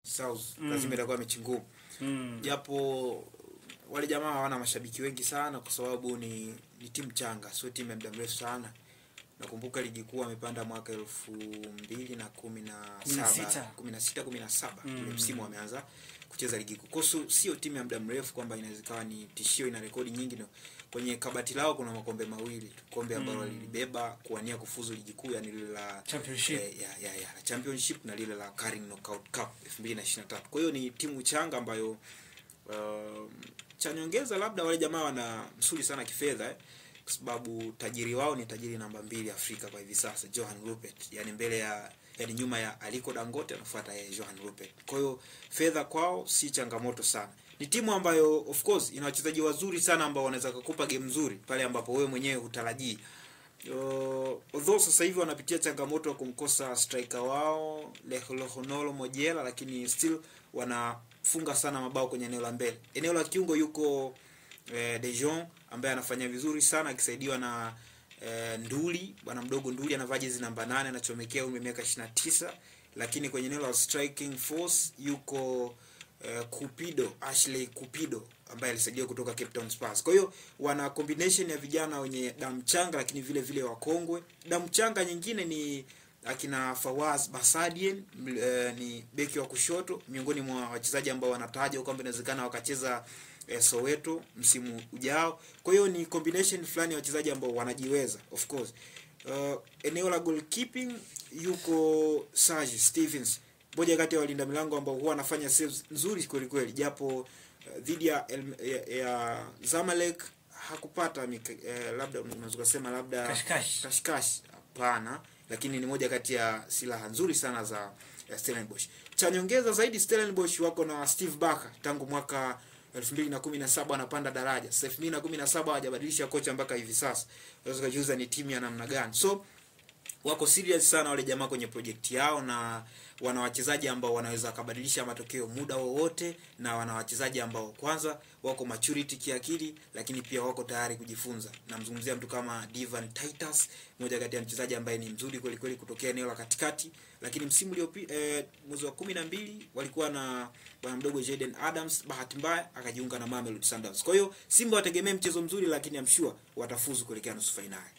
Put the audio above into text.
South lazima itakuwa mechi ngumu. Japo wale jamaa hawana mashabiki wengi sana kwa sababu ni timu changa, sio timu ya muda mrefu sana. Nakumbuka ligi kuu wamepanda mwaka 2017, 16, 17 ule msimu wameanza kucheza ligi kuu. Kwa hiyo sio timu ya muda mrefu kwamba inaweza ikawa ni tishio, ina rekodi nyingi no. Kwenye kabati lao kuna makombe mawili tu, kombe ambalo lilibeba kuwania kufuzu ligi kuu, yani lile la Championship. Ya Championship na lile la Carling Knockout Cup 2023. Kwa hiyo ni timu changa ambayo cha nyongeza labda wale jamaa wana msuli sana kifedha kwa sababu tajiri wao ni tajiri namba 2 Afrika kwa hivi sasa, Johan Rupert, yani mbele ya, yani nyuma ya Aliko Dangote anafuata yeye Johan Rupert. Kwa hiyo fedha kwao si changamoto sana. Ni timu ambayo of course ina wachezaji wazuri sana ambao wanaweza kukupa game nzuri pale ambapo wewe mwenyewe hutarajii. Although sasa hivi wanapitia changamoto ya kumkosa striker wao Lehlohonolo Mojela, lakini still wanafunga sana mabao kwenye eneo la mbele. Eneo la kiungo yuko De Jong ambaye anafanya vizuri sana akisaidiwa na Nduli, bwana mdogo Nduli anavaa jezi namba 8, anachomekea umri wa miaka 29, lakini kwenye eneo la striking force yuko Cupido, Ashley Cupido ambaye alisaidiwa kutoka Cape Town Spurs. Kwa hiyo wana combination ya vijana wenye damu changa lakini vile vile wakongwe. Damu changa nyingine ni akina Fawaz Basadien, ni beki wa kushoto, miongoni mwa wachezaji ambao wanatajwa kwamba inawezekana wakacheza Soweto msimu ujao. Kwa hiyo ni combination fulani ya wachezaji ambao wanajiweza of course. Eneo la goalkeeping yuko Sage Stevens, mmoja kati ya walinda milango ambao huwa anafanya saves nzuri kweli kweli, japo dhidi ya Zamalek hakupata labda unaweza kusema labda Kashikashi. Kashikashi, hapana, lakini ni moja kati ya silaha nzuri sana za Stellenbosch. Cha nyongeza zaidi, Stellenbosch wako na Steve Barker tangu mwaka 2017 anapanda daraja. Sasa 2017 hawajabadilisha kocha mpaka hivi sasa. Unaweza kujiuliza ni timu ya namna gani. So wako serious sana wale jamaa kwenye project yao, na wana wachezaji ambao wanaweza kubadilisha matokeo muda wowote, na wana wachezaji ambao kwanza wako maturity kiakili, lakini pia wako tayari kujifunza. Namzungumzia mtu kama Divan Titus, mmoja kati ya mchezaji ambaye ni mzuri kweli kweli kutokea eneo la katikati, lakini msimu uliopita mwezi wa 12 walikuwa na bwana mdogo Jaden Adams, bahati mbaya akajiunga na Mamelodi Sundowns. Kwa hiyo Simba wategemee mchezo mzuri, lakini I'm sure watafuzu kuelekea nusu finali.